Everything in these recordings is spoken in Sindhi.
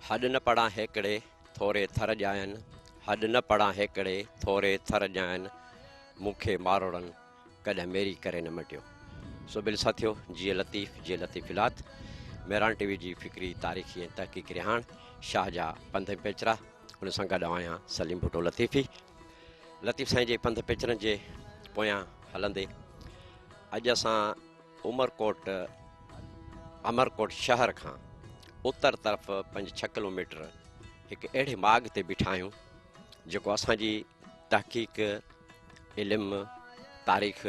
هڏ نه پڙان هيڪڙي، ٿوري ٿر ڄاين، هڏ نه پڙان هيڪڙي، ٿوري ٿر ڄاين، مون کي ماروئڙن ڪڏهن ميري ڪري نه مٽيو. سو بل ساٿيو، جيئي لطيف، جيئي لطيفيلات، مهراڻ ٽي وي جي فڪري، تاريخي ۽ تحقيقي رهاڻ، شاهه جا پنڌ ۽ پيچرا، ان سان گڏ آئون آهيان سليم ڀٽو لطيفي. لطيف سائين جي پنڌ پيچرن جي پويان هلندي اڄ اسان عمرڪوٽ امرڪوٽ شهر کان اتر طرف پنج ڇهه ڪلوميٽر هڪ اهڙي ماڳ تي بيٺا آهيون جيڪو اسان جي تحقيق علم تاريخ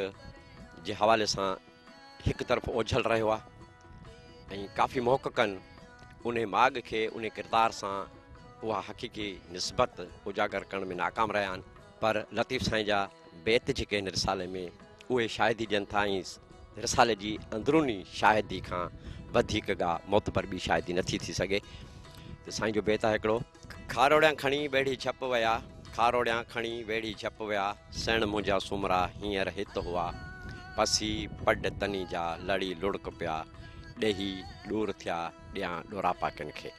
جي حوالي سان هڪ طرف اوجهل رهيو آهي ۽ ڪافي محققن ان ماڳ کي ان ڪردار سان اها حقيقي نسبت اجاگر ڪرڻ ۾ ناڪام رهيا آهن پر لطيف سائين جا بيت جيڪي هن رسالي ۾ اهي شاهدي ڏين ٿا ۽ رسالي جي اندروني شاهدي کان وڌيڪ ڪا معتبر ٻي شاهدي نٿي ٿي سگهي ته سائين جو بيت آهي هڪڙو. کاروڙيان کڻي ويڙهي ڇپ ويا، کاروڙيان کڻي ويڙهي ڇپ ويا، سيڻ منهنجا سومرا هينئر هت هئا، پسي پڊ تني جا لڙي لڙڪ پيا، ڏيهي ڏور ٿيا ڏيان ڏوراپا ڪن کي.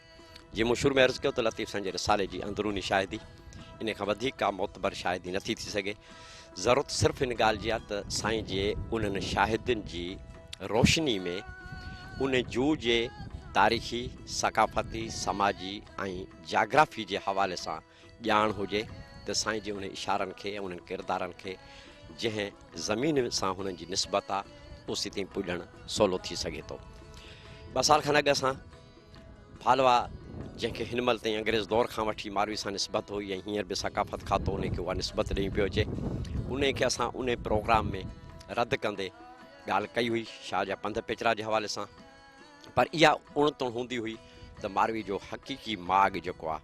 جيئن مون شروع ۾ عرض ڪيو ته لطيف سائين جي رسالي جي اندروني شاهدي ان کان وڌيڪ ڪا معتبر شاهدي نٿي ٿي سگهي. ضرورت صرف ان ڳالهه جي آهي ته سائين جي انهن شاهدين جي روشني ۾ ان جوء جي تاريخي، ثقافتي، سماجي ۽ جاگرافي جي حوالي سان ڄاڻ هجي ته سائين جي انهن اشارن کي ۽ انهن ڪردارن کي جنهن زمين سان هنن جي نسبت آهي اوسيتائين پڄڻ سولو ٿي سگهي ٿو. ٻه سال کن اڳ اسان ڦالوا جنهن کي هن مهل تائين انگريز دور کان وٺي ماروي سان نسبت هئي ۽ هينئر به ثقافت کاتو ان کي اها نسبت ڏئي پيو اچي ان کي اسان ان پروگرام ۾ رد ڪندي ڳالهه ڪئي هئي شاهه جا پنڌ پيچرا جي حوالي سان پر اها اڻ تڻ هوندي هئي ته ماروي جو حقيقي ماڳ جيڪو آهي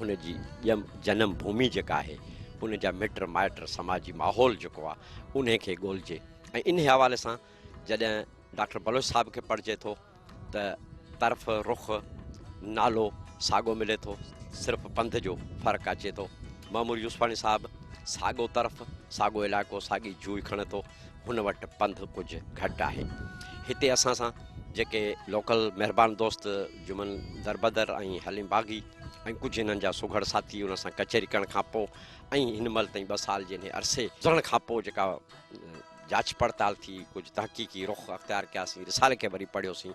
هن جي ڄم جنم ڀومي جيڪا آهي ان جا مٽ مائٽ سماجي ماحول جيڪو آهي ان کي ڳولجي ۽ ان حوالي سان جڏهن ڊاڪٽر بلوچ صاحب کي پڙهجي ٿو ته طرف رخ نالو ساڳو ملي ٿو صرف پنڌ جو فرق اچي ٿو. معمور يوسفاڻي صاحب ساڳو طرف ساڳو علائقو ساڳي جوء کڻي ٿو هن وٽ پنڌ ڪجهه گهٽ آهي. هتي اسان سان جيڪي لوڪل مهربان دوست جمن دربدر ۽ حليم باغي ۽ ڪجهه هنن جا سگهڙ ساٿي انهن سان ڪچهري ڪرڻ کان پوء ۽ هن مهل تائين ٻه سال جي انهي عرصي گذرڻ کان پوء جيڪا جاچ پڙتال ٿي، ڪجهه تحقيقي رخ اختيار ڪياسين، رسالي کي وري پڙهيوسين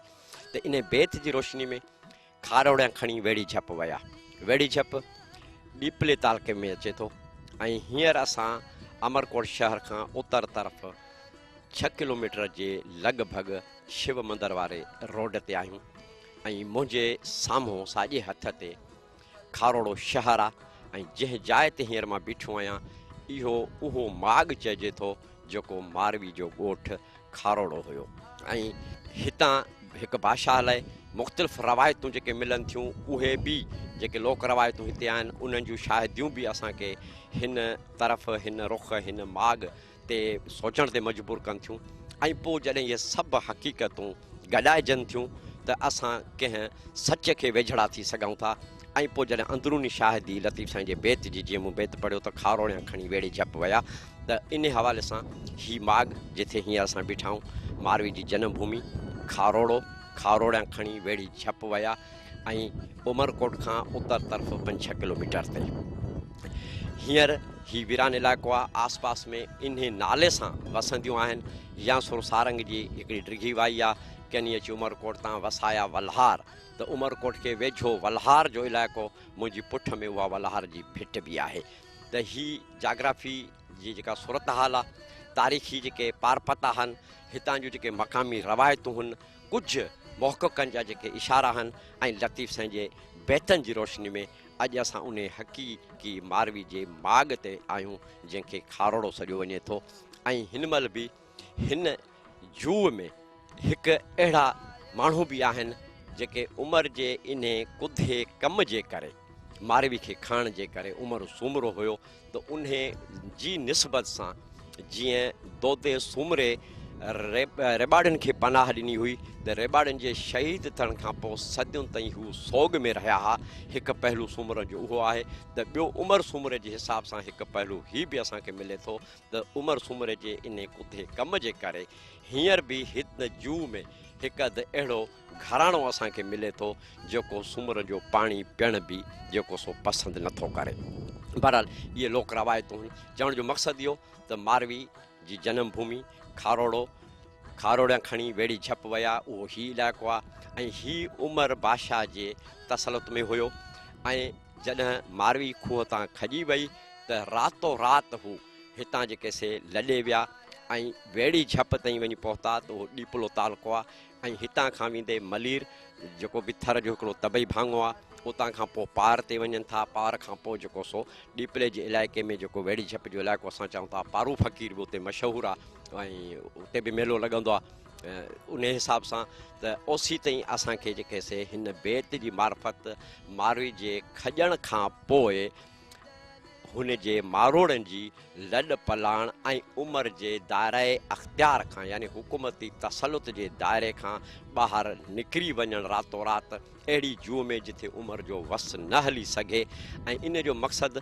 ته انهي بيت جي روشني ۾ کاروڙيان کڻي ويڙهي جهپ ويا. ويڙهي جهپ ڏيپلي تعلقي ۾ اچي ٿو ۽ هينئر اسان امرڪوٽ شهر کان اتر طرف ڇهه ڪلوميٽر جي لڳ ڀڳ شو مندر واري روڊ تي آهيون ۽ منهنجي سامهون ساڄي هٿ تي کاروڙو شهر آ ۽ جنهن جاء تي هينئر مان بيٺو آهيان اهو اهو ماڳ چئجي ٿو جيڪو ماروي جو ڳوٺ کاروڙو هيو ۽ هتان هڪ بادشاهه لاء مختلف روايتون جيڪي ملن ٿيون اهي به جيڪي لوڪ روايتون هتي آهن انهن جون شاهديون به اسان کي هن طرف هن رخ هن ماڳ تي سوچڻ تي مجبور ڪن ٿيون ۽ پوء جڏهن اهي سڀ حقيقتون گڏائجن ٿيون ته اسان ڪنهن سچ کي ويجهڙا ٿي سگهون ٿا ۽ پوء جڏهن اندروني شاهدي لطيف سائين جي بيت جي جيئن مون بيت پڙهيو ته کاروڙيان کڻي ويڙهي جهپ ويا ته انهي حوالي سان هي ماڳ جتي هينئر اسان بيٺا آهيون ماروي جي جنم ڀومي کاروڙو کاروڙيان کڻي ويڙهي جهپ ويا ۽ عمرڪوٽ کان اتر طرف پنج ڇهه ڪلوميٽر تي هينئر هي ويران علائقو آهي آس پاس ۾ انهي نالي سان وسنديون آهن يا سر سارنگ جي هڪڙي ڊگهي وائي آهي ڪني اچي عمرڪوٽ تان وسايا ولهار ته عمرڪوٽ کي ويجهو ولهار جو علائقو منهنجي پٺ ۾ اها ولهار جي ڀٽ به آهي ته هي جاگرافي جي جيڪا صورتحال آهي تاريخي جيڪي پارپتا آهن هتان جون جيڪي مقامي روايتون هن ڪجهه محققن جا جيڪي اشارا آهن ۽ لطيف سائين جي بيتن جي روشني ۾ اڄ اسان انهي حقيقي ماروي جي ماڳ تي آهيون جنهن کي کاروڙو سڏيو وڃي ٿو ۽ هن مهل به هن جوء ۾ هڪ اهڙا ماڻهو به آهن جيڪي عمر جي انهي ڪڌي ڪم جي ڪري ماروي کي کڻڻ جي ڪري عمر سومرو هيو ته انهي جي نسبت سان جيئن دودي سومري ريٻاڙين کي پناهه ڏني هئي ته ريٻاڙين جي شهيد ٿيڻ کان پوء صدين تائين هو سوڳ ۾ رهيا ها. هڪ پهلو سومرن جو اهو آهي ته ٻيو عمر سومري جي حساب سان هڪ پهلو هي به اسان کي ملي ٿو ته عمر سومري جي انهي ڪڌي ڪم جي ڪري هينئر به هن جوء ۾ هڪ اڌ اهڙو گهراڻو اسان کي ملي ٿو جيڪو سومرن جو پاڻي پيئڻ به جيڪو سو پسند نه ٿو ڪري. بهرحال اهي لوڪ روايتون هن. چوڻ جو مقصد اهو ته ماروي جي جنم ڀومي کاروڙو، کاروڙيان کڻي ويڙهي جهپ ويا اهو هي علائقو آهي ۽ هي عمر بادشاهه جي تسلط ۾ هيو ۽ جڏهن ماروي کوهه تان کڄي وئي ته راتو رات هو هتان جيڪي سي لڏي ويا ۽ ويڙهي جهپ تائين وڃي پهتا ته اهو ڏيپلو تعلقو آهي ۽ هتان کان ويندي ملير جيڪو به ٿر جو هڪڙو طبعي ڀاڱو آهي اتان کان پوء پار تي وڃن ٿا پار کان پوء جيڪو سو ڏيپلي جي علائقي ۾ جيڪو ويڙهي جهپ جو علائقو اسان چئون ٿا پارو فقير به اتي مشهور آهي ۽ اتي به ميلو لڳندو آهي انهي حساب سان ته اوسي تائين اسان کي جيڪي سي هن بيت جي معرفت ماروي جي کڄڻ کان پوء هن جي ماروئڙن جي لڏ پلاڻ ۽ عمر جي دائره اختيار کان يعني حڪومتي تسلط جي دائري کان ٻاهر نڪري وڃڻ راتو رات اهڙي جوء ۾ جٿي عمر جو وس نه هلي سگهي ۽ ان جو مقصد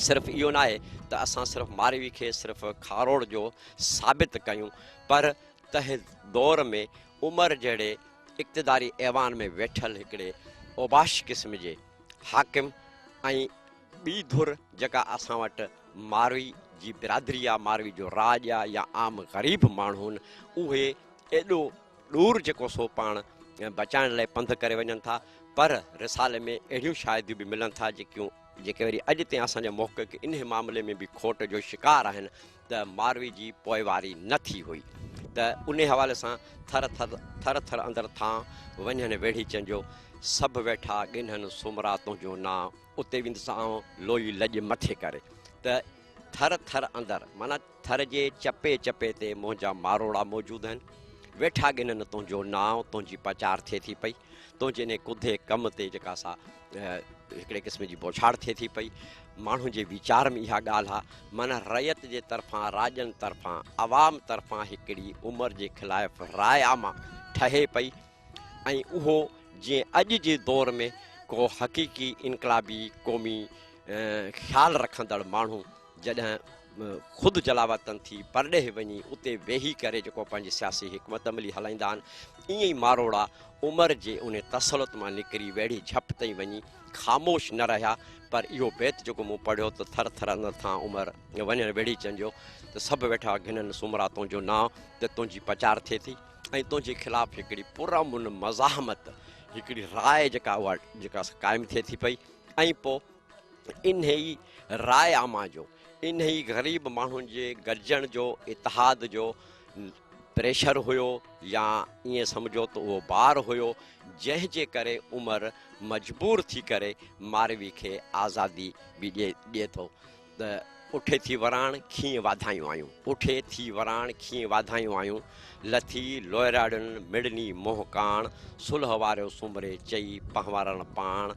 صرف اهو ناهي ته اسان صرف ماروي کي صرف کاروڙ جو ثابت ڪيون پر تنهن دور ۾ عمر جهڙي اقتداري ايوان ۾ ويٺل هڪڙي اوباش قسم جي حاڪم ۽ ٻي ڌر جيڪا اسان وٽ ماروي جي برادري آ، ماروي جو راڄ آ يا عام غريب ماڻهو آهن، اهي ايڏو ڏور جيڪو سو پاڻ بچائڻ لاء پنڌ ڪري وڃن ٿا پر رسالي ۾ اهڙيون شاهديون به ملن ٿا جيڪيون جيڪي وري اڄ تائين اسان جا محقق انهي معاملي ۾ به کوٽ جو شڪار آهن ته ماروي جي پوئواري نه ٿي هئي ته انهي حوالي سان ٿر ٿر ٿر ٿر اندر ٿان وڃن ويڙهيچن جو سڀ ويٺا ڳنهن سومرا تنهنجو نانء اتي ويندس آئون لوئي لڄ مٿي ڪري ته ٿر ٿر اندر معنيٰ ٿر جي چپي چپي تي منهنجا ماروئڙا موجود آهن ويٺا ڳنهن تنهنجو نانء تنهنجي پچار ٿئي ٿي پئي تنهنجي انهي ڪڌي ڪم تي جيڪا سا هڪڙي قسم جي بوڇاڙ ٿئي ٿي پئي. ماڻهن جي ويچار ۾ اها ڳالهه آ، معنيٰ رعيت جي طرفان، راڄن طرفان، عوام طرفان هڪڙي عمر جي خلاف راء عامه ٺهي پئي ۽ اهو جيئن اڄ جي دور ۾ ڪو حقيقي انقلابي قومي خيال رکندڙ ماڻهو جڏهن خود جلاوطن ٿي پرڏيهه وڃي اتي ويهي ڪري جيڪو پنهنجي سياسي حڪمت عملي هلائيندا آهن، ائين ئي ماروئڙا عمر جي انهي تسلط مان نڪري ويڙهي جهپ تائين وڃي خاموش نه رهيا پر اهو بيت جيڪو مون پڙهيو ته ٿر ٿر اندر ٿان عمر وڃڻ ويڙهيچن جو ته سڀ ويٺا گهنن سومرا تنهنجو نانء ته تنهنجي پچار ٿئي ٿي ۽ تنهنجي خلاف هڪڙي پرامن مزاحمت هڪڙي راء جيڪا اها جيڪا قائم ٿئي ٿي پئي ۽ پوء انهيء راء عامه جو، انهيء غريب ماڻهن جي گڏجڻ جو، اتحاد جو پريشر هيو يا ائين سمجهو ته اهو بار هيو، جنهن جي ڪري عمر مجبور ٿي ڪري ماروي کي آزادي به ڏئي ٿو ته اٺي ٿي وراڻ کينء واڌايون آيون، اٺي ٿي وراڻ کينء واڌايون آيون، لٿي لوئراڙين مڙني منهن ڪاڻ، صلح واريو سومري چئي پنهوارڻ پاڻ.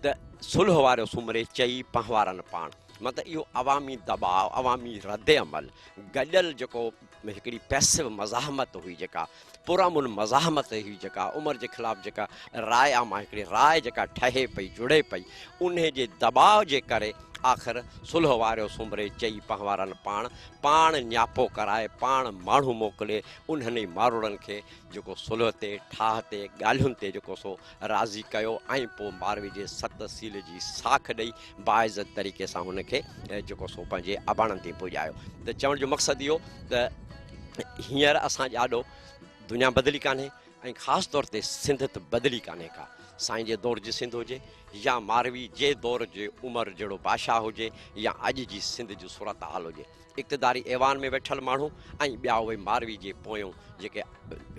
ته صلح وارو سومري چئي پنهوارن پاڻ. مطلب اهو عوامي دٻاء، عوامي رد عمل، گڏيل جيڪو هڪڙي پيسو مزاحمت هئي جيڪا پرامن مزاحمت هئي جيڪا عمر جي خلاف جيڪا راء عامه هڪڙي راء جيڪا ٺهي پئي جڙي پئي انهي جي دٻاء جي ڪري آخر صلح وارو سومري چئي پنهوارن پاڻ پاڻ نياپو ڪرائي پاڻ ماڻهو موڪلي انهن ئي ماروئڙن کي جيڪو صلح تي ٺاهه تي ڳالهين تي جيڪو سو راضي ڪيو ۽ پوء ماروي جي ست سيل جي ساک ڏئي باعزت طريقي سان هن کي جيڪو سو پنهنجي اباڻن تائين پڄايو ته چوڻ جو مقصد اهو ته هينئر اسان جي آڏو دنيا بدلي ڪانهي ۽ خاص طور تي سنڌ ته بدلي ڪانهي ڪا سائين جي دور جي سنڌ هجي يا ماروي جي دور جي عمر جهڙو بادشاهه هجي يا اڄ جي سنڌ جي صورتحال هجي اقتداري ايوان ۾ ويٺل ماڻهو ۽ ٻيا اهي ماروي جي پويون جيڪي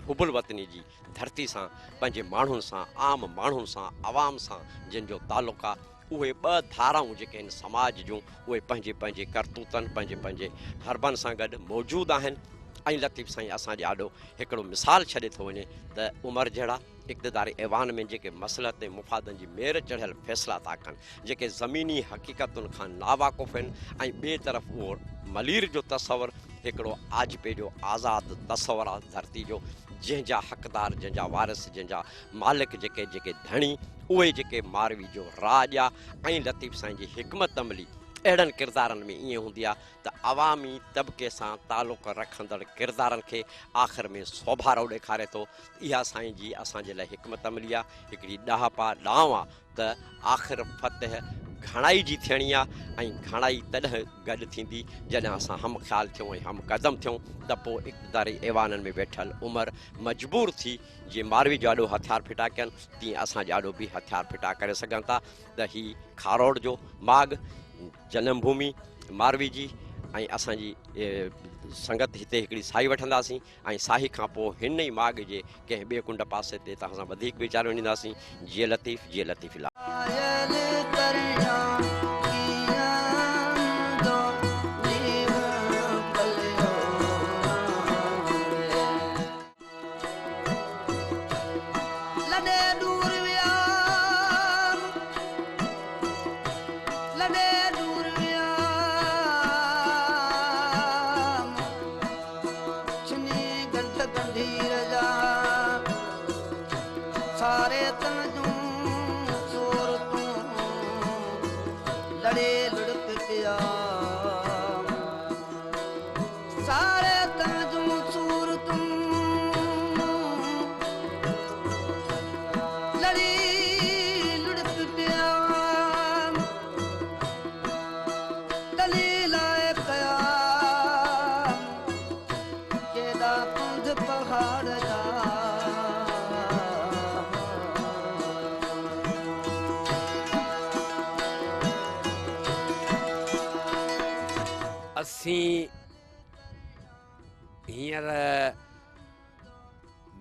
حب الوطني جي ڌرتي سان، پنهنجي ماڻهن سان، عام ماڻهن سان، عوام سان جن جو تعلق آ، اهي ٻه ڌارائون جيڪي هن سماج جون، اهي پنهنجي پنهنجي ڪرتوتن، پنهنجي پنهنجي حربن سان گڏ موجود آهن ۽ لطيف سائين اسان جي آڏو هڪڙو مثال ڇڏي ٿو وڃي ته عمر جهڙا اقتداري ايوان ۾ جيڪي مصلحت ۽ مفادن جي مير چڙهيل فيصلا ٿا ڪن، جيڪي زميني حقيقتن کان ناواقف آهن ۽ ٻئي طرف اهو ملير جو تصور هڪڙو آجپي جو آزاد تصور آ ڌرتي جو، جنهن جا حقدار، جنهن جا وارث، جنهن جا مالڪ جيڪي جيڪي ڌڻي، اهي جيڪي ماروي جو راڄ آ ۽ لطيف سائين جي حڪمت عملي اهڙن ڪردارن ۾ ائين هوندي آهي ته عوامي طبقي سان تعلق رکندڙ ڪردارن کي آخر ۾ سوڀارو ڏيکاري ٿو. اها سائين جي اسان جي لاء حڪمت عملي آهي، هڪڙي ڏاهپ آ، ڏانء آ ته آخر فتح گهڻائي جي ٿيڻي آ ۽ گهڻائي تڏهن گڏ ٿيندي جڏهن اسان هم خيال ٿيون ۽ هم قدم ٿيون ته پوء اقتداري ايوانن ۾ ويٺل عمر مجبور ٿي جيئن ماروي جو آڏو هٿيار ڦٽا ڪين تيئن اسان جي آڏو به هٿيار ڦٽا ڪري سگهن ٿا ته هي کاروڙ جو ماڳ جنم ڀومي ماروي جي ۽ اسان جي سنگت هتي هڪڙي ساهي وٺنداسين ۽ ساهي کان پوء هن ئي ماڳ جي ڪنهن ٻئي ڪنڊ پاسي تي توهان سان وڌيڪ ويچار ونڊينداسين. جيئي لطيف جيئي لطيفي لال. لڏي ڏور ويام، لڏي ڏور ويام، ڇني ڳنڍ ڳنڍير جا، ساري تن جون صورتون، لڙي لڙڪ پيا. ساري تن جون صورتون لڙي لڙڪ پيا ٽلي لاء ڪيا ڪيڏا پنڌ پهاڙ جا. اسين هينئر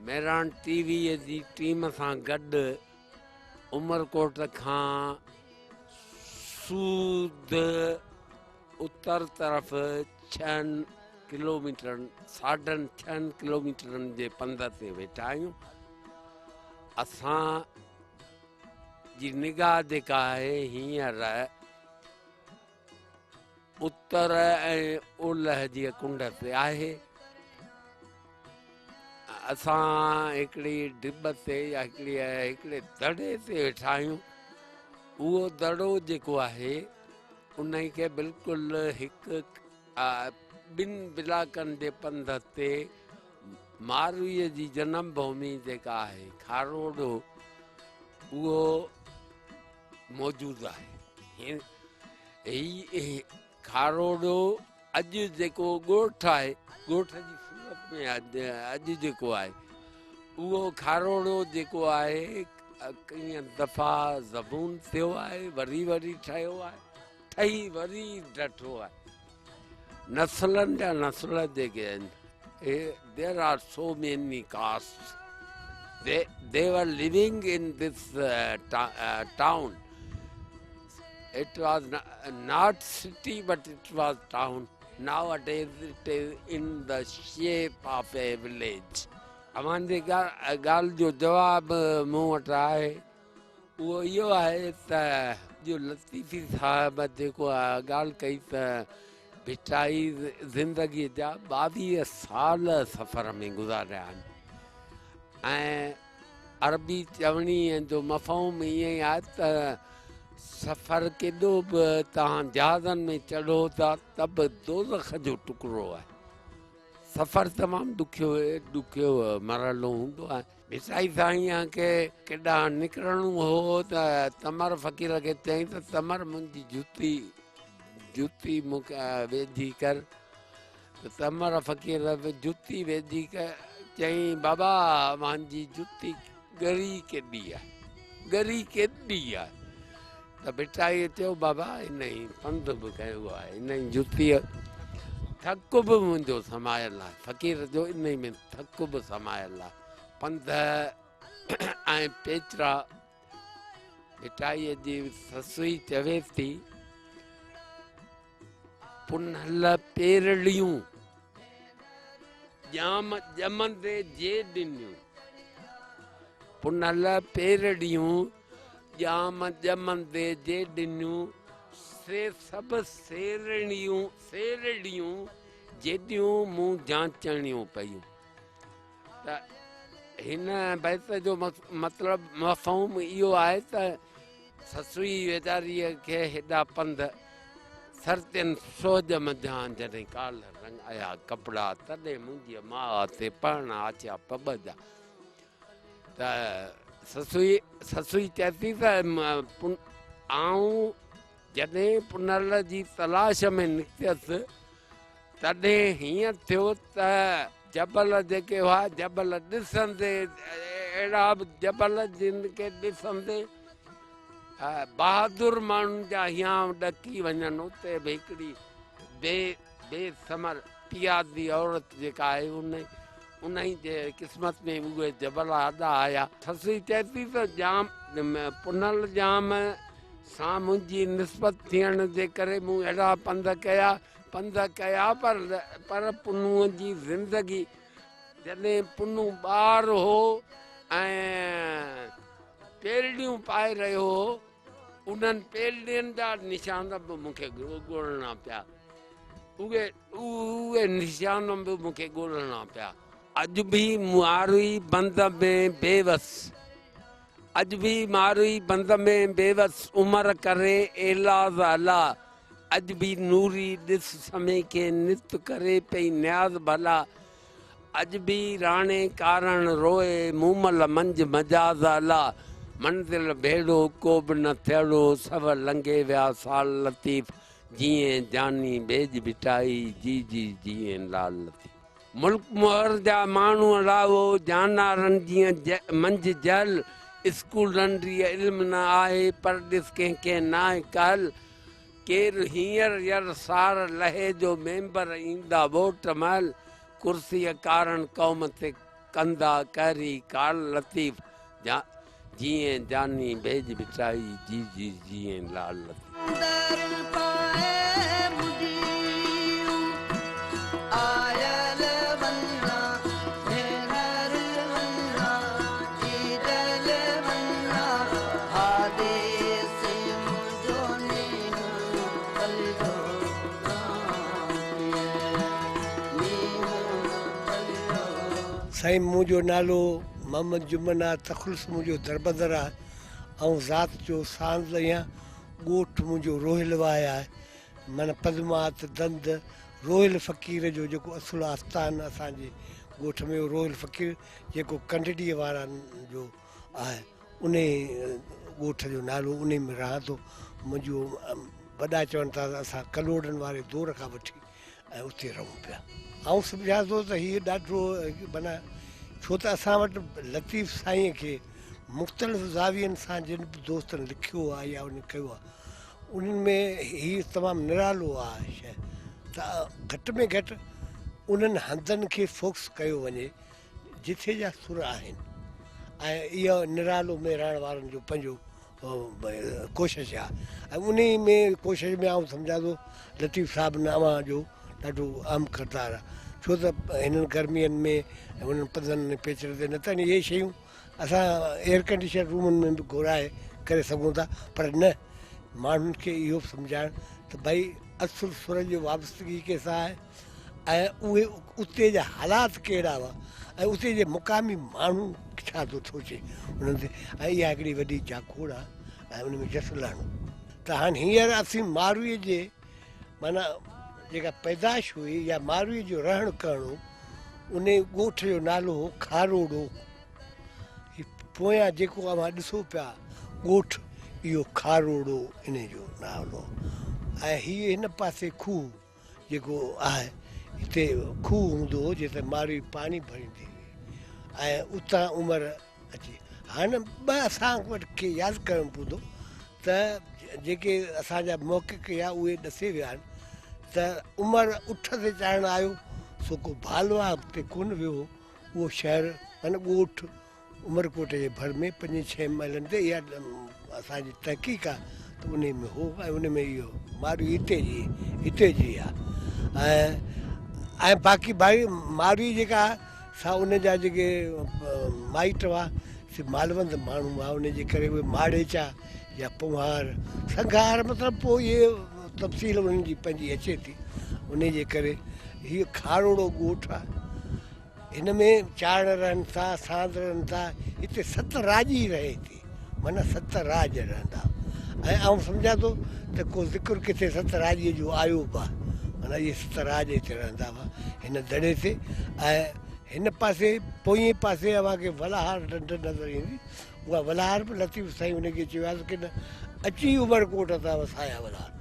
مهراڻ ٽي ويء جي ٽيم سان گڏ عمرڪوٽ کان سود اتر طرف ڇهن ڪلوميٽرن ساڍن ڇهن ڪلوميٽرن جي پنڌ تي ويٺا آهيون. اسان جي نگاهه جيڪا آهي هينئر اتر ۽ اولهه جي ڪنڊ تي آهي. اسان هڪڙي ڊٻ تي يا هڪڙي هڪڙي دڙي تي ويٺا آهيون. اهو دڙو جيڪو آهي ان کي بلڪل هڪ ٻن بلاڪن جي پنڌ تي مارويء جي جنم ڀومي جيڪا آهي کاروڙو اهو موجود آهي. هي کاروڙو اڄ جيڪو ڳوٺ آهي، ڳوٺ جي صورت ۾ اڄ جيڪو آهي، اهو کاروڙو جيڪو آهي، ڪئين دفعا زبون ٿيو آهي، وري وري ٺهيو آهي، ٺهي وري ڊٺو آهي. نسلن جا نسل جيڪي آهن، there are so many castes, they were living in this town, it was not city but it was town, nowadays it is in the shape of a village. اوهان جي ڳالهه جو جواب مون وٽ آهي. اهو اهو آهي ته جو لطيفي صاحب جيڪو ڳالهه ڪئي ته ڀٽائي زندگيء جا 22 سال سفر ۾ گذاريا آهن ۽ عربي چوڻيء جو مفهوم ائين ئي آهي ته سفر ڪيڏو به توهان جهازن ۾ چڙهو ٿا ته به دوزخ جو ٽڪرو آهي. سفر تمام ڏکيو ڏکيو مرحلو هوندو آهي. ڀٽائي سائينء کي ڪيڏانهن نڪرڻو هو ته تمر فقير کي چيائين ته تمر منهنجي جتي جتي مون کي ويجهي ڪر ته تمر فقير به جتي ويجهي چيائين بابا اوهان جي جتي ڳري ڪيڏي آهي ڳري ڪيڏي آهي ته ڀٽائيء چيو بابا انهي پنڌ به ڪيو آهي انهي جتيء ٿڪ به منهنجو سمايل آهي فقير جو انهي ۾ ٿڪ به سمايل آهي پنڌ ۽ پيچرا ڀٽائيء جي سسئي چوي ٿي پنهل پيرڙيون ڄام ڄمندي جي ڏنيون پنهل پيرڙيون ڄام ڄمندي جي ڏنيون سي سڀ سيرڙيون سيرڙيون جيڏيون مون جانچڻيون پيون ته هن بيت جو مطلب مفهوم اهو آهي ته سسئي ويچاريء کي هيڏا پنڌ سرتين سوڄ منجهان جڏهن ڪالهه رڱايا ڪپڙا، تڏهن منهنجيء ماء تي پهڻ آڇيا پٻ جا. ته سسئي سسئي چئي ٿي ته آئون جڏهن پنهل جي تلاش ۾ نڪتيس، تڏهن هيئن ٿيو ته جبل جيڪي هئا، جبل ڏسندي، اهڙا به جبل جن کي ڏسندي بهادر ماڻهن جا هيانء ڏڪي وڃن، اتي به هڪڙي بي بي ثمر پيادي عورت جيڪا آهي، ان انهي جي قسمت ۾ اهي جبل آڏا آيا. سسئي چئي ٿي ته ڄام پنهل ڄام سان منهنجي نسبت ٿيڻ جي ڪري مون اهڙا پنڌ ڪيا، پنڌ ڪيا پر پر پنهونء جي زندگي جڏهن پنهون ٻار هو ۽ پيرڙيون پائي رهيو هو، انهن پيرڙين جا نشان به مون کي ڳولڻا پيا. اهي اهي نشان به مون کي ڳولڻا پيا. اڄ به ماروئي بند ۾ بيوس، اڄ به ماروئي بند ۾ بيوس، عمر ڪري ايلاز الا، اڄ به نوري ڏس سمي کي نت ڪري پئي نياز ڀلا، اڄ به راڻي ڪارڻ روئي مومل منجهه مجاز الا، منزل ڀيڙو ڪو به نه ٿيڙو، سو لنگهي ويا سال لطيف، جيئن جاني ڀيڄ ڀٽائي، جي جي جيئن لال لطيف. ملڪ مهر جا ماڻهو اڙاوو، جانارن جيئن منجهه جهل، اسڪولن ريء علم نه آهي، پر ڏس ڪنهن کي ناهه ڪهل، ڪير هينئر ير سار لهي جو ميمبر ايندا ووٽ مهل، ڪرسيء ڪارڻ قوم تي ڪندا قهري ڪال لطيف، جيئن جاني ڀيڄ ڀٽائي، جي جي جيئن لال لطيف. در پائي منهنجيون آيل وڃان، ڀينر وڃان، جيجل وڃان، هادي سين منهنجو نينهن پليو نينهن پليو. سائين منهنجو نالو محمد جمن آ تخلص منهنجو دربدر آ آئون ذات جو ساند آهيان ڳوٺ منهنجو روهيل واء آهي معنيٰ پدمات دند روهيل فقير جو جيڪو اصل آستان اسان جي ڳوٺ ۾ اهو روهيل فقير جيڪو ڪنڊڙي وارن جو آهي انهي ڳوٺ جو نالو انهي ۾ رهان ٿو منهنجو وڏا چون ٿا ته اسان ڪلهوڙن واري دور کان وٺي ۽ اتي رهون پيا. آئون سمجهان ٿو ته هيء ڏاڍو معنيٰ ڇو ته اسان وٽ لطيف سائينء کي مختلف زاوين سان جن به دوستن لکيو آهي يا انهن ڪيو آهي انهن ۾ هيء تمام نرالو آهي شيء ته گهٽ ۾ گهٽ انهن هنڌن کي فوڪس ڪيو وڃي جٿي جا سر آهن ۽ اهو نرالو مهراڻ وارن جو پنهنجو ڪوشش آهي ۽ انهي ۾ ڪوشش ۾ آئون سمجهان ٿو لطيف صاحب نه اوهان جو ڏاڍو اهم ڪردار آهي ڇو ته هنن گرمين ۾ ۽ انهن پنڌن ۽ پيچرن تي نه ته اهي شيون اسان ايئر ڪنڊيشن رومن ۾ به گهرائي ڪري سگهون ٿا پر نه ماڻهن کي اهو به سمجهائڻ ته ڀائي اصل سر جو وابستگي ڪنهن سان آهي ۽ اهي اتي جا حالات ڪهڙا هئا ۽ اتي جي مقامي ماڻهو ڇا ٿو سوچي انهن تي ۽ اها هڪڙي وڏي جاکوڙ آهي ۽ ان ۾ جس لهڻو ته هاڻ هينئر اسين ماروي جي معنيٰ جيڪا پيدائش هئي يا ماروي جو رهڻ ڪرڻ هو ان ڳوٺ جو نالو هو کاروڙو. هي پويان جيڪو اوهان ڏسو پيا ڳوٺ اهو کاروڙو ان جو نالو ۽ هي هن پاسي کوهه جيڪو آهي هتي کوهه هوندو هو جتي ماروي پاڻي ڀريندي هئي ۽ اتان عمر اچي هاڻ ٻه اسان وٽ کي ياد ڪرڻو پوندو ته جيڪي اسان جا محقق يا اهي ڏسي ويا آهن ته عمر اٺ تي چاڙهڻ آيو سو ڪو ڀالوا تي ڪونه ويو هو اهو شهر معنيٰ ڳوٺ عمرڪوٽ جي ڀر ۾ پنجن ڇهن مائلن تي اها اسان جي تحقيق آهي ته انهي ۾ هو ۽ ان ۾ اهو ماروي هتي جي هتي جي آهي ۽ ۽ باقي ڀائي ماروي جيڪا سا ان جا جيڪي مائٽ هئا سي مالوند ماڻهو هئا ان جي ڪري اهي ماڙيچا يا پنهوار سنگهار مطلب پوء اهي تفصيل انهن جي پنهنجي اچي ٿي ان جي ڪري هي کاروڙو ڳوٺ آهي هن ۾ چارڻ رهن ٿا، ساند رهن ٿا، هتي ست راڄي رهي ٿي، معنيٰ ست راڄ رهندا ۽ آئون سمجهان ٿو ته ڪو ذڪر ڪٿي ست راڄي جو آيو به آهي. معنيٰ اهي ست راڄ هتي رهندا هئا هن دڙي تي ۽ هن پاسي پوئين پاسي اوهان کي ولهار ڍنڍ نظر ايندي. اها ولهار به لطيف سائين ان کي چيو آهي ته ڪن اچي عمرڪوٽ تان وسايا ولهار.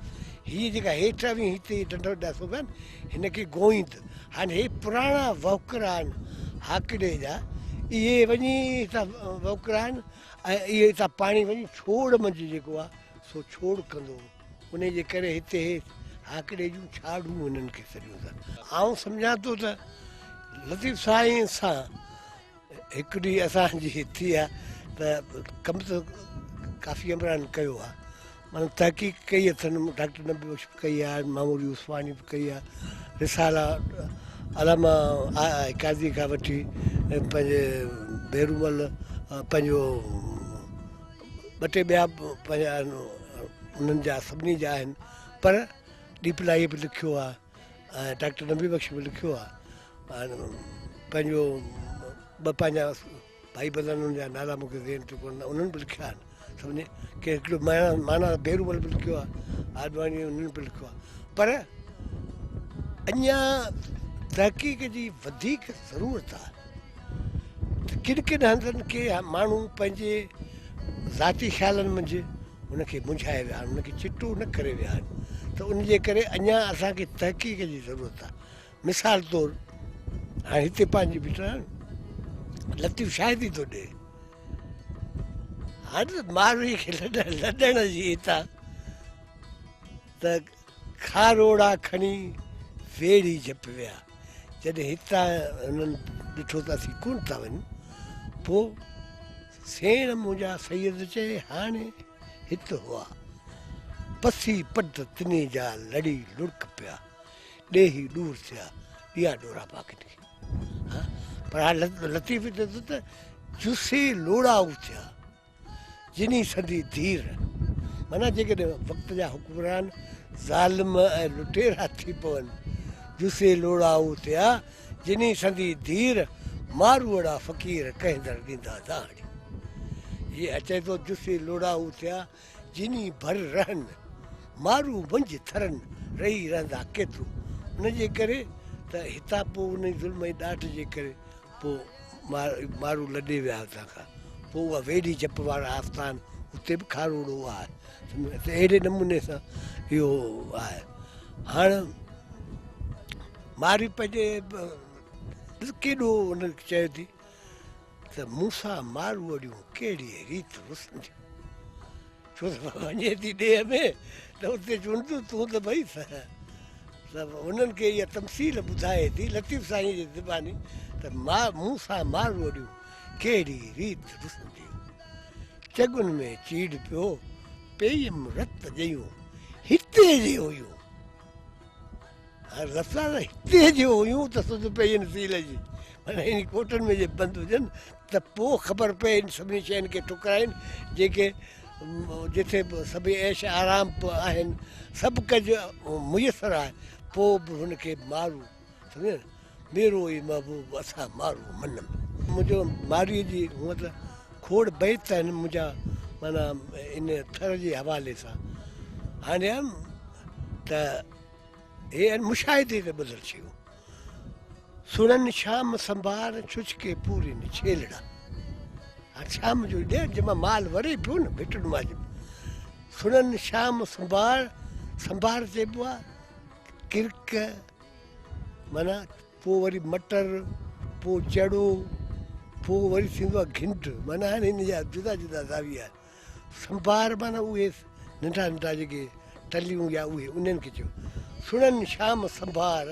هيء جيڪا هيٺ اوهين هتي ڍنڍ ڏسو پيا نه هن کي گوئيند. هاڻي هي پراڻا وهڪرا آهن هاڪڙي جا اهي وڃي هتان وهڪرا آهن ۽ اهي هتان پاڻي وڃي ڇوڙ منجهه جيڪو آهي سو ڇوڙ ڪندو هو. انهي جي ڪري هتي هي هاڪڙي جون ڇاڙهون هنن کي سڏيون ٿا. آئون سمجهان ٿو ته لطيف سائين سان هڪ ڏينهن اسان جي ٿي آ ته ڪم ته ڪافي عمران ڪيو آ معنيٰ تحقيق ڪئي اٿن ڊاڪٽر نبي بخش به ڪئي آ معمور يوسفاڻي به ڪئي آ رسالا علامه قاضي کان وٺي پنهنجي ڀيرومل پنهنجو ٻه ٽي ٻيا به پنهنجا انهن جا سڀني جا آهن پر ڏيپلائي به لکيو آ ۽ ڊاڪٽر نبي بخش به لکيو آ پنهنجو ٻه پنهنجا ڀائي بندن انهن جا نالا مون کي ذهن تي ڪونه انهن به لکيا آهن سڀني ڪي هڪڙو معنيٰ ڀيرومل به لکيو آهي آڏواڻي انهن به لکيو آهي پر اڃا تحقيق جي وڌيڪ ضرورت آهي ته ڪن ڪن هنڌن کي ماڻهو پنهنجي ذاتي خيالن منجهه هن کي منجهائي ويا آهن هن کي چٽو نه ڪري ويا آهن ته ان جي ڪري اڃا اسان کي تحقيق جي ضرورت آهي مثال طور هاڻي هتي پنهنجي بيٺل آهن لطيف شاهدي ٿو ڏئي هاڻي ته ماروي کي لڏڻ لڏڻ جي هتان ته کاروڙا کڻي ويڙهي جهپ ويا جڏهن هتان هنن ڏٺو ته اسين ڪونه ٿا وڃون پوء سيڻ منهنجا سيد چئي هاڻي هت هئا پسي پٽ تني جا لڙي لڙڪ پيا ڏيهي ڏور ٿيا، ڏيئا ڏورا باقين کي. ها پر هاڻ لطيف چئي ٿو ته جسي لوڙائو ٿيا، جني سندي ڌير. معنيٰ جيڪڏهن وقت جا حڪمران ظالم ۽ لٽيرا ٿي پون، جسي لوڙائو ٿيا، جني سندي ڌير، ماروئڙا فقير ڪنهن در ڏيندا دانهڙي. هي چئي ٿو جسي لوڙائو ٿيا، جني ڀر رهن، مارو منجهه ٿرن، رهي رهندا ڪيترو. ان جي ڪري ته هتان پوء انهي ظلم ۽ ڏاڍ جي ڪري پوء مارو لڏي ويا هتان کان. پوء اها ويڙهي جپ وارا آستان اتي به کاروڙو آهي. ته اهڙي نموني سان اهو آهي. هاڻ مارئي پنهنجي ڏس ڪيڏو ان چئي ٿي. ته مون سان ماروئڙيون ڪهڙيء ريت رسنديون؟ ڇو ته وڃي ٿي ڏيهه ۾ ته اتي چون ٿيون تون ته ڀئي ته انهن کي اها تمثيل ٻڌائي ٿي لطيف سائينء جي زباني ته مون سان ماروئڙيون ڪهڙي ريت رسنديون؟ چڳن ۾ چيڙ پيو، پيئم رت ڄيون، هتي جي هيون. هاڻ رستا ته هتي جي هيون ته سڌ پئي ان سيل جي معنيٰ ان ڪوٽن ۾ جي بند هجن ته پوء خبر پئي ان سڀني شين کي ٺڪرائين جيڪي جتي سڀئي عيش آرام به آهن سڀ ڪجهه ميسر آهي پوء به هن کي مارو سمجهيو نه ميرو ئي محبوب اسان مارو من ۾. منهنجو مارئي جي هونء ته کوڙ بيت آهن منهنجا معنيٰ ان ٿر جي حوالي سان هاڻي ته هي آهن مشاهدي تي ٻڌل شيون. سڻن شام سنڀار ڇڇڪي پورين ڇيلڙا. هاڻ شام جو ڏينهن جنهن مان مال وري پيو نه ڀٽن مان جي سڻن شام سنڀار سنڀار چئبو آهي ڪرڪ معنيٰ پوء وري مٽر، پوء چڙو، پوء وري ٿيندو آهي گهنڊ، معنيٰ هاڻي هن جا جدا جدا زاويا آهن. سنڀار معنيٰ اهي ننڍا ننڍا جيڪي ٽليون يا اهي انهن کي چئبو. سڻن شام سنڀار،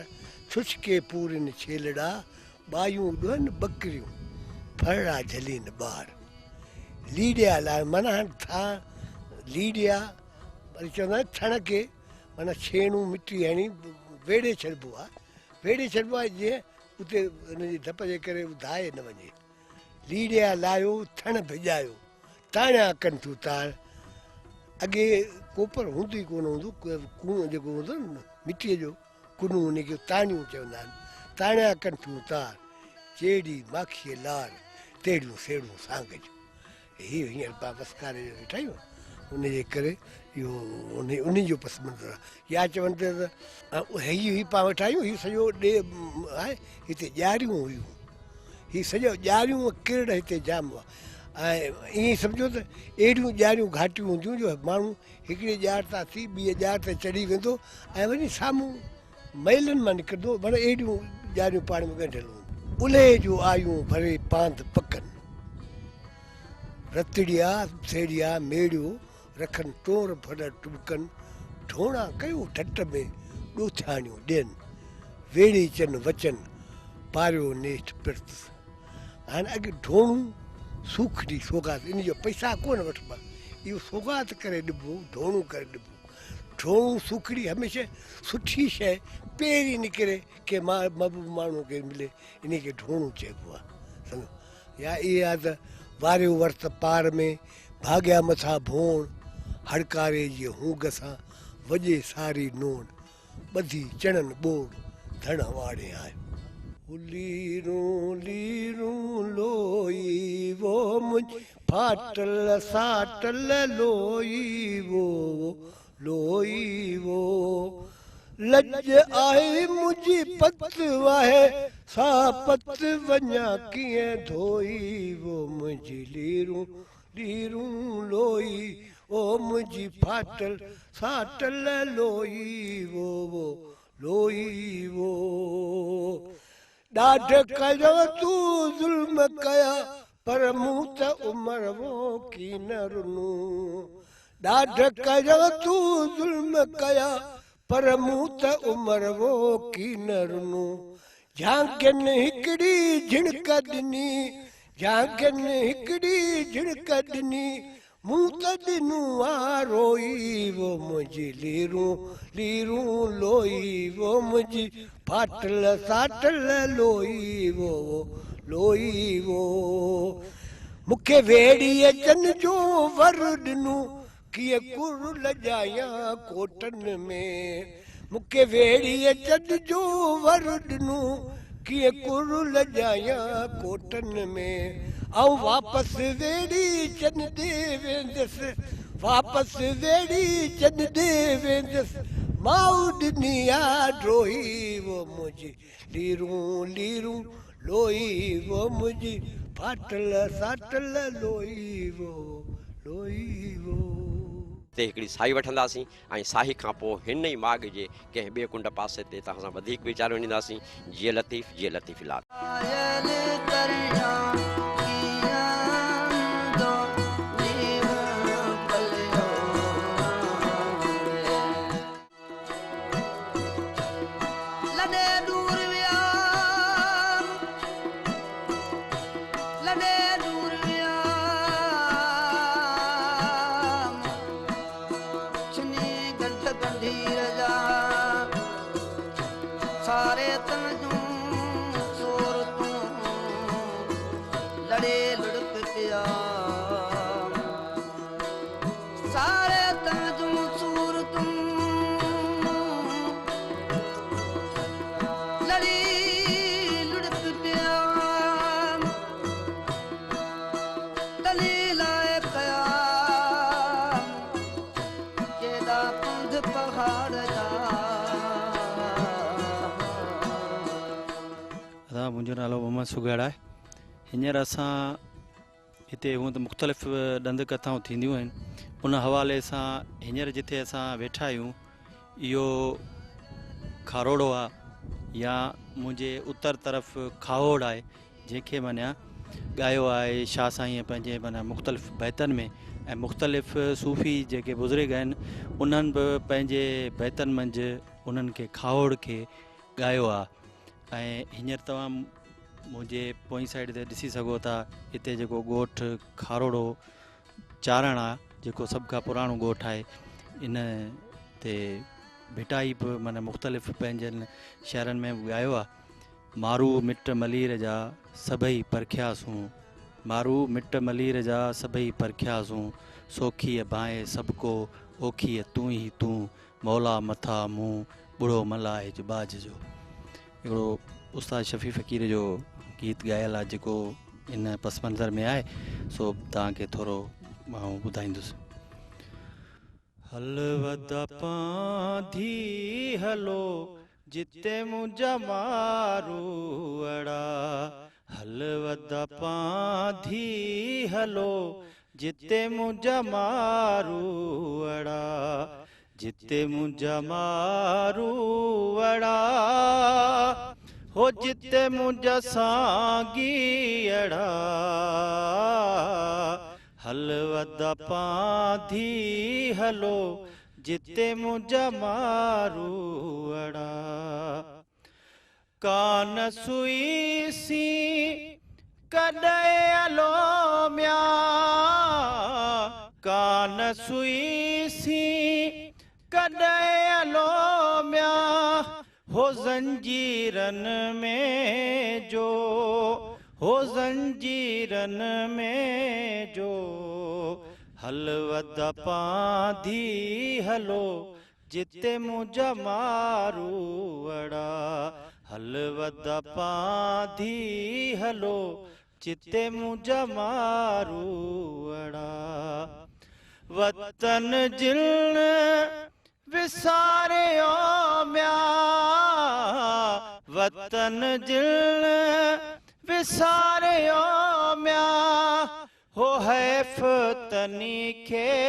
ڇڇڪي پورين ڇيلڙا، ٻايون ڏهن ٻڪريون، ڦرڙا جهلين ٻار. ليڙيا لاهن معنيٰ هاڻي ٿان ليڙيا وري چوندا آهن ٿڻ کي معنيٰ ڇيڻو مٽي هڻي ويڙهي ڇڏبو آهي، ويڙهي ڇڏبو آهي جيئن اتي ان جي ڌپ جي ڪري هو ڌائي نه وڃي. ليڙيا لاهيو، ٿڻ ڀڄايو، تاڻيا ڪن ٿيون تار. اڳي ڪوپر هوندو ئي ڪونه هوندو، ڪون جيڪو هوندو نه مٽيء جو ڪنو ان کي تاڻيون چوندا آهن. تاڻيا ڪن ٿيون تار، جهڙي ماکيء لار، تهڙيون سيڙهون سانگ جون. هي هينئر پاڻ وسڪاري جو ويٺا آهيون، ان جي ڪري اهو انهي جو پس منظر آهي. يا چون ته هي هي پاڻ ويٺا آهيون هي سڄو ڏيهه آهي هتي ڄاريون هيون هي سڄو ڄاريون ڪرڙ هتي جام هئا ۽ ائين سمجهو ته اهڙيون ڄاريون گهاٽيون هونديون جو ماڻهو هڪڙي ڄار تان ٿي ٻي ڄار تي چڙهي ويندو ۽ وڃي سامهون مئلن مان نڪرندو معنيٰ اهڙيون ڄاريون پاڻ ۾ ڳنڍيل هونديون. الهي جو آيون ڀري پاند پڪن. رتڙيا سيڙيا ميڙيو رکن ٽور ڀڏ ٽٻڪن. ڍوڻا ڪيو ڍٽ ۾ ڏوٿياڻيون ڏين. ويڙهيچن وچن پاريو نيٺ پرت. هاڻي اڳي ڍوڻون سوکڙي سوغات ان جو پئسا ڪونه وٺبا اهو سوغات ڪري ڏبو ڍوڻون ڪري ڏبو. ڍوڻون سوکڙي هميشه سٺي شيء پهرين نڪري ڪنهن محبوب ماڻهوء کي ملي انهيء کي ڍوڻون چئبو آهي سمجهو يا اهي آهي ته واريو ورت پار ۾ ڀاڳيا مٿا ڀوڻ هڙڪاري جي هونگ سان وڄي ساري نوڻ ٻڌي چڻن ٻوڙ ڌڻ واڙي آيو. ليرون ليرون لوئي وو منهنجي ڦاٽل ساٽل لوئي وو لوئي وو لڄ آهي منهنجي پت آهي سا پت وڃان ڪيئن ڌوئي وو منهنجي ليرون ليرون لوئي او منهنجي ڦاٽل ساٽل لوئي وو وو لوئي وو ڏاڍ ڪيو تون ظلم ڪيا پر مون ته عمر وو ڪين رنو ڏاڍ ڪيو تون ظلم ڪيا پر مون ته عمر وو ڪين رنو جھانگين هڪڙي جھڻڪ ڏني جھانگين هڪڙي جھڻڪ ڏني مون ته ڏنو آ روئي وو منهنجي ليرون ليرون لوئي وو منهنجي ڦاٽل ساٽل لوئي وو لوئي وو مون کي ويڙهي جن جو ور ڏنو ڪيئن ڪر لڄايان ڪوٽن ۾، مون کي ويڙهيء چڏ جو ور ڏنو، ڪيئن ڪر لڄايان ڪوٽن ۾، آئون واپس ويڙهي چن ڏي ويندس، واپس ويڙهي چن ڏي ويندس، ماء ڏني آ ڊوهي وو منهنجي ليرون ليرون لوئي وو منهنجي ڦاٽل ساٽل لوئي وو لوئي وو. تي هڪڙي ساهي وٺنداسين ۽ ساهي کان پوء هن ئي ماڳ جي ڪنهن ٻئي ڪنڊ پاسي تي توهان سان وڌيڪ ويچار ونڊينداسين. جيئي لطيف جيئي لطيفي لال. آيل ڪريان ڪيئن منهنجو جيون پليو آهي. لڏي ڏور ويام، لڏي ڏور ويام، ڇني ڳنڍ ڳنڍير جا، ساري تن جون سورتون، لڙي لڙڪ پيا. ساري تن جون صورتون لڙي لڙڪ پيا تلي لاء ڪيا ڪيڏا پنڌ پهاڙ جا. ادا منهنجو نالو محمد سگهڙ آهي هينئر اسان هتي هونء ته مختلف ڏند ڪٿائون ٿينديون آهن ان حوالي سان هينئر جتي اسان ويٺا آهيون اهو کاروڙو آهي يا منهنجي اتر طرف کاهوڙ آهي جنهن کي معنيٰ ڳايو آهي شاهه سائينء پنهنجي معنيٰ مختلف بيتن ۾ ۽ مختلف صوفي جيڪي بزرگ آهن انهن به پنهنجي بيتن منجهه انهن کي کاهوڙ کي ڳايو آهي ۽ هينئر توهان منهنجي پوئين سائيڊ تي ڏسي سگهو ٿا هتي جيڪو ڳوٺ کاروڙو چارڻ آ جيڪو سڀ کان پراڻو ڳوٺ آهي ان تي ڀٽائي به معنيٰ مختلف پنهنجن شعرن ۾ به ڳايو آ مارو مٽ ملير جا سڀئي پرکياسون مارو مٽ ملير جا سڀئي پرکياسون سوکيء ڀانئي سڀڪو اوکيء تون ئي تون مولا مٿا مون ٻڙو م لاهج ٻاجهه جو. هڪڙو استاد شفيع فقير جو گيت ڳايل آهي جيڪو ان پس منظر ۾ آهي سو توهان کي ٿورو آئون ٻڌائيندس. هل ودا پانڌي هلو جتي منهنجا ماروئڙا. هل ودا پانڌي هلو جتي منهنجا ماروئڙا. جتي منهنجا ماروئڙا هو جتي منهنجا سانگيئڙا. هل ودا پانڌي هلو جتي منهنجا ماروئڙا. ڪان سوئي سين ڪڏهن الوميا ڪان سوئي سين ڪڏهن الوميا هو زنجيرن ۾ جو هو زنجيرن ۾ جو. هل ودا پانڌي هلو جتي منهنجا ماروئڙا. هل ودا پانڌي هلو جتي منهنجا ماروئڙا. وطن جن وساريو ميان وطن جن وساريو ميان هو حيف تني کي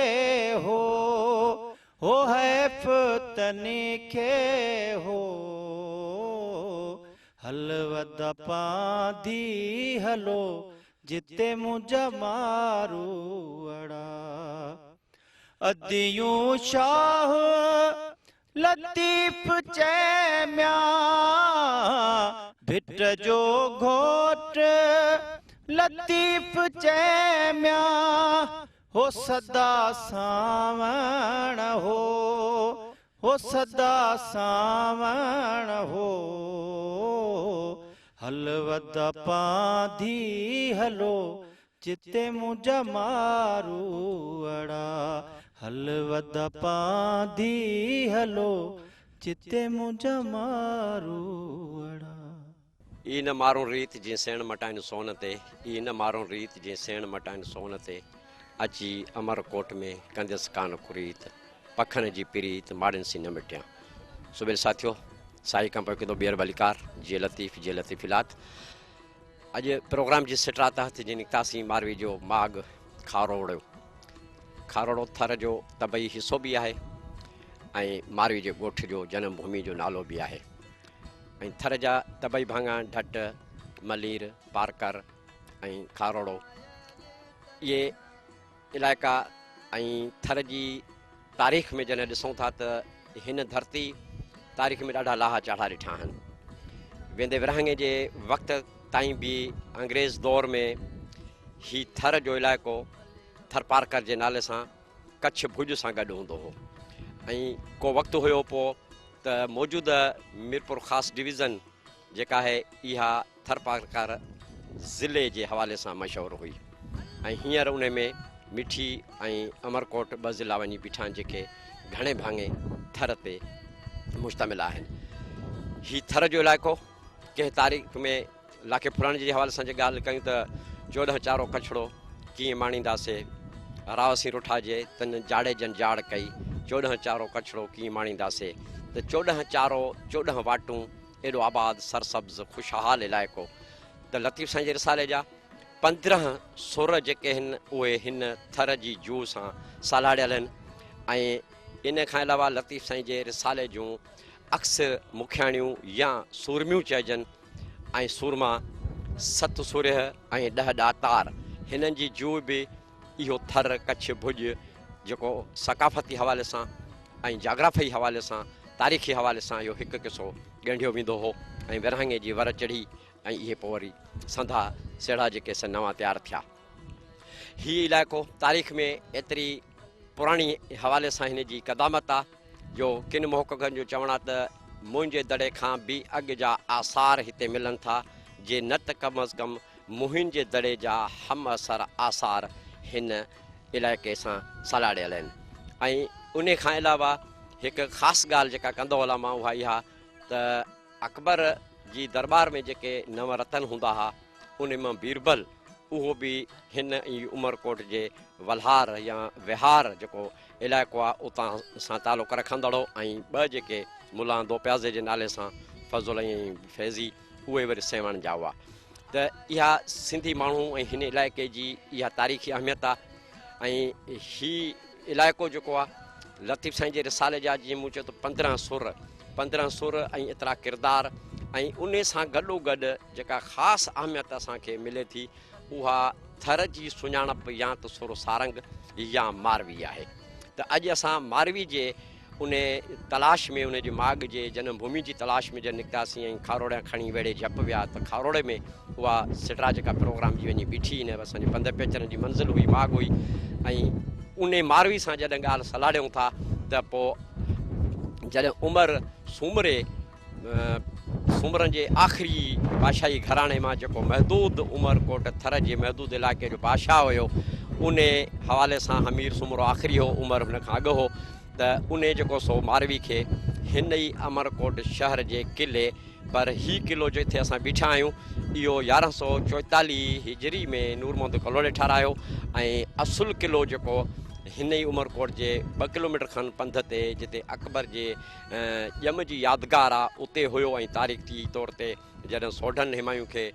هو هو حيف تني کي هو. هل ودا پانڌي هلو جتي منهنجا ماروئڙا. اديون شاهه لطيف چئي ميان ڀٽ جو گهوٽ لطيف چئي ميان هو سدا سانوڻ هو هو سدا سانوڻ هو. هل ودا پانڌي هلو جتي منهنجا ماروئڙا. هل ودا پانڌي هلو جتي منهنجا ماروئڙا. اي نه مارون ريت جين سيڻ مٽائن سون تي اي نه مارون ريت جين سيڻ مٽائن سون تي اچي امر ڪوٽ ۾ ڪنديس ڪان ڪريت پکن جي پريت ماڙين سين نه مٽيان. سبيل ساٿيو سائي کان پوء ڪندو ٻيهر ڀليڪار جي لطيف جي لطيفيلات. اڄ پروگرام جي سٽرا تحت جي نڪتاسين ماروي جو ماڳ کاروڙو. کاروڙو ٿر جو طبعي حصو به آهي ۽ ماروي جي ڳوٺ جو جنم ڀومي جو نالو به آهي ۽ ٿر جا طبعي ڀاڱا ڍٽ، ملير، پارڪر ۽ کاروڙو اهي علائقا ۽ ٿر جي تاريخ ۾ جڏهن ڏسون ٿا ته هن ڌرتي تاريخ ۾ ڏاڍا لاها چاڙها ڏٺا آهن. ويندي ورهاڱي جي وقت تائين به انگريز دور ۾ هي ٿر جو علائقو ٿرپارڪر جي نالي سان ڪڇ ڀڄ سان گڏ هوندو هو ۽ ڪو وقت هيو پوء ته موجوده ميرپور خاص ڊويزن جيڪا آهي اها ٿرپارڪر ضلعي جي حوالي سان مشهور هئي ۽ هينئر ان ۾ مٺي ۽ امرڪوٽ ٻه ضلعا وڃي بيٺا آهن جيڪي گهڻي ڀاڱي ٿر تي مشتمل آهن. هي ٿر جو علائقو ڪنهن تاريخ ۾ لاکي ڦلاڻي جي حوالي سان جي ڳالهه ڪيون ته 14 چارو ڪڇڙو ڪيئن ماڻينداسي راء سين رٺا جي تن جاڙيجن جاڙ ڪئي 14 چارو ڪڇڙو ڪيئن ماڻينداسي ته 14 چارو 14 واٽون ايڏو آباد، سرسبز، خوشحال علائقو ته لطيف سائين جي رسالي جا 15 سر جيڪي هن اهي هن ٿر جي جوء سان سلهاڙيل هن ۽ ان کان علاوه لطيف سائين جي رسالي جون اڪثر مکياڻيون يا سورميون چئجن ۽ سورما، ست سورهيه ۽ ڏهه ڏاتار هنن جي جوء به اهو ٿر، ڪڇ، ڀڄ جيڪو ثقافتي حوالي سان ۽ جاگرافيائي حوالي سان، تاريخي حوالي سان اهو هڪ قصو ڳنڍيو ويندو هو ۽ ورهاڱي جي ور چڙهي ۽ اهي پوء وري سنڌا سيڙها جيڪي سي نوان تيار ٿيا. هي علائقو تاريخ ۾ ايتري پراڻي حوالي سان هن جي قدامت آ جو ڪن محققن جو چوڻ آ ته موئن جي دڙي کان به اڳ جا آثار هتي ملن ٿا جي نه ته ڪم از ڪم موهن جي دڙي جا همعصر آثار هن علائقي سان سلهاڙيل آهن ۽ انهي کان علاوه هڪ خاص ڳالهه جيڪا ڪندو هلان مان اها اها ته اڪبر جي درٻار ۾ جيڪي نو رتن هوندا ها انهي مان بيربل. اهو به هن ئي عمرڪوٽ جي ولهار يا وهار جيڪو علائقو آ اتان سان تعلق رکندڙ هو ۽ ٻه جيڪي ملان دوپيازي جي نالي سان فضل ۽ فيضي اهي وري سيوهڻ جا هئا ته اها سنڌي ماڻهو ۽ هن علائقي جي اها تاريخي اهميت آ ۽ هي علائقو جيڪو آ لطيف سائين جي رسالي جا جيئن مون چيو ته 15 سر 15 سر ۽ ايترا ڪردار ۽ ان سان گڏو گڏ جيڪا خاص اهميت اسان کي ملي ٿي اها ٿر جي سڃاڻپ يا ته سر سارنگ يا ماروي آهي ته اڄ اسان ماروي جي ان تلاش ۾ ان جي ماڳ جي جنم ڀومي جي تلاش ۾ جڏهن نڪتاسين ۽ کاروڙيان کڻي ويڙهي جهپ ويا ته کاروڙي ۾ اها سٽرا جيڪا پروگرام جي وڃي بيٺي هن اسان جي پنڌ پيچرن جي منزل هئي ماڳ هئي ۽ ان ماروي سان جڏهن ڳالهه سلاڙيون ٿا ته پوء جڏهن عمر سومري سومرن جي آخري بادشاهي گهراڻي مان جيڪو محدود عمرڪوٽ ٿر جي محدود علائقي جو بادشاهه هيو ان حوالي سان همير سومرو آخري هو عمر هن کان اڳ هو ته ان جيڪو سو ماروي کي هن ئي عمرڪوٽ شهر جي قلعي پر هي قلعو جتي اسان بيٺا آهيون اهو 1144 هجري ۾ نور محمد ڪلهوڙي ٺهرايو ۽ اصل قلعو جيڪو هن ئي عمرڪوٽ جي 2 ڪلوميٽر کن پنڌ تي جتي اڪبر جي ڄم جي يادگار آ اتي هيو ۽ تاريخي طور تي جڏهن سوڍن همايون کي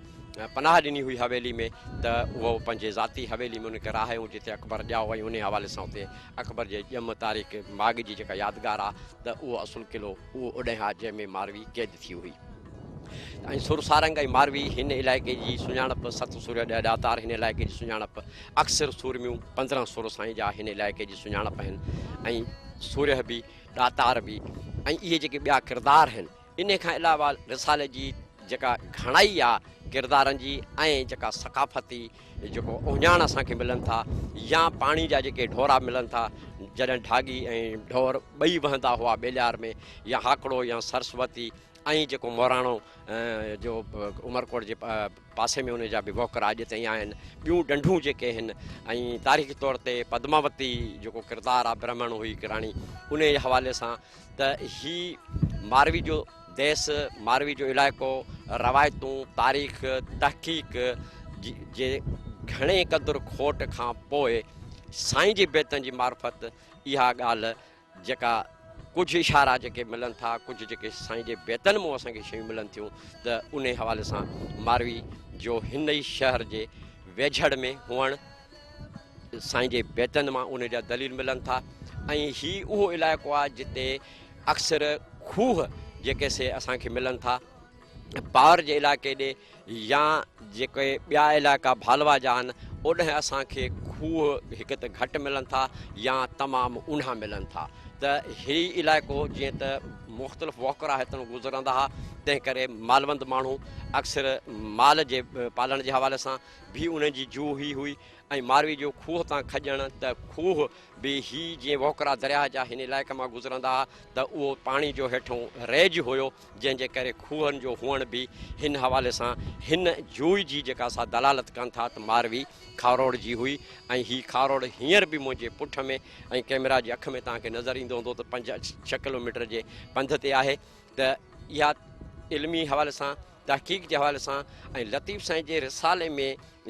پناهه ڏني هئي حويلي ۾ ته اهو پنهنجي ذاتي حويلي ۾ ان کي رهايو جتي اڪبر ڄائو ۽ انهي حوالي سان اتي اڪبر جي ڄم تاريخ ماڳ جي جيڪا يادگار آ ته اهو اصل قلعو اهو اوڏهين آ جنهن ۾ ماروي قيد ٿي هئي ۽ سر سارنگ ۽ ماروي هن علائقي جي سڃاڻپ ست سورهيه ڏهه ڏاتار هن علائقي جي سڃاڻپ اڪثر سورميون 15 سر سائين جا هن علائقي جي سڃاڻپ آهن ۽ سورهيه به ڏاتار به ۽ اهي جيڪي ٻيا ڪردار آهن انهي کان علاوه رسالي جي جيڪا گهڻائي آ ڪردارن جي ۽ جيڪا ثقافتي جيڪو اهڃاڻ اسان کي ملن ٿا يا پاڻي جا جيڪي ڍورا ملن ٿا جڏهن ڍاڳي ۽ ڍور ٻئي وهندا هئا ٻيليار ۾ يا هاڪڙو يا سرسوتي ۽ جيڪو موراڻو جو عمرڪوٽ جي پاسي ۾ ان جا به وهڪرا اڄ تائين آهن. ٻيون ڍنڍون جيڪي آهن ۽ تاريخي طور تي پدماوتي جيڪو ڪردار آهي برهمڻ هئي هڪ راڻي ان جي حوالي سان ته هي ماروي جو ديس ماروي جو علائقو روايتون تاريخ تحقيق جي گهڻي قدر کوٽ کان پوء سائين جي بيتن جي معرفت اها ڳالهه جيڪا ڪجهه اشارا جيڪي ملن ٿا، ڪجهه جيڪي سائين جي بيتن مون اسان کي شيون ملن ٿيون ته انهي حوالي سان ماروي جو هن ئي شهر جي ويجهڙ ۾ هئڻ سائين جي بيتن مان انهي جا دليل ملن ٿا ۽ هي اهو علائقو آهي جتي اڪثر کوهه جيڪي سي اسان کي ملن ٿا پار جي علائقي ڏي يا جيڪي ٻيا علائقا ڀالوا جا آهن اوڏهن اسان کي کوهه هڪ ته گهٽ ملن ٿا يا تمام اونها ملن ٿا ته هي علائقو جيئن ته مختلف وهڪرا هتان گذرندا ها تنهن ڪري مالوند ماڻهو اڪثر مال جي پالڻ جي حوالي سان به انهن جي جوء هي هئي ۽ ماروي جو کوهه تان کڄڻ ته کوهه به هي جيئن وهڪرا درياهه جا هن علائقي مان گذرندا ها ته اهو پاڻي جو هيٺون ريج هيو جنهن جي ڪري کوهن جو هئڻ به هن حوالي سان هن جوء جي جيڪا سا دلالت ڪن ٿا ته ماروي کاروڙ جي هئي ۽ هي کاروڙ هينئر به منهنجي پٺ ۾ ۽ ڪئميرا جي اک ۾ توهان کي نظر ايندو هوندو ته پنج ڇهه ڪلوميٽر جي پنڌ تي آهي ته اها علمي حوالي سان تحقيق جي حوالي سان ۽ لطيف سائين جي رسالي ۾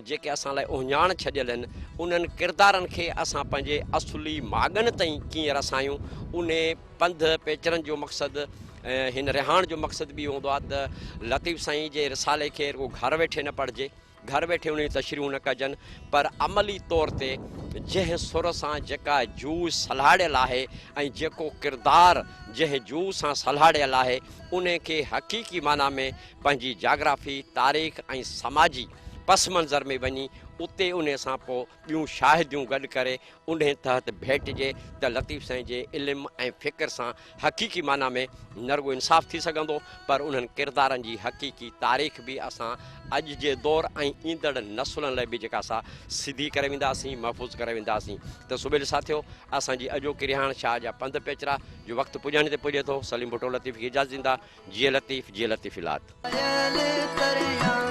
جيڪي اسان لاء اهڃاڻ ڇڏيل آهن انهن ڪردارن کي اسان پنهنجي اصلي ماڳن تائين ڪيئن رسايون انهي پنڌ پيچرن جو مقصد هن رهاڻ جو مقصد به اهو هوندو آهي ته لطيف سائين جي رسالي کي رڳو گهر ويٺي نه پڙهجي گهر ويٺي انهن جون تشريحون نه ڪجن پر عملي طور تي جنهن سر سان جيڪا جوء سلهاڙيل آهي ۽ جيڪو ڪردار جنهن جوء سان سلهاڙيل آهي انهي کي حقيقي معنيٰ ۾ پنهنجي جاگرافي، تاريخ ۽ سماجي پس منظر ۾ وڃي اتي انهي سان پوء ٻيون شاهديون گڏ ڪري انهي تحت ڀيٽجي ته لطيف سائين جي علم ۽ فڪر سان حقيقي معنيٰ ۾ نه رڳو انصاف ٿي سگهندو پر انهن ڪردارن جي حقيقي تاريخ به اسان اڄ جي دور ۽ ايندڙ نسلن لاء به جيڪا سا سڌي ڪري وينداسين، محفوظ ڪري وينداسين ته سٻيل ساٿيو اسان جي اڄوڪي رهاڻ شاهه جا پنڌ پيچرا جو وقت پڄاڻي تي پڄي ٿو، سليم ڀٽو لطيف کي اجازت ڏيندا، جيئي لطيف جيئي لطيفي لات. آيل ڪريان.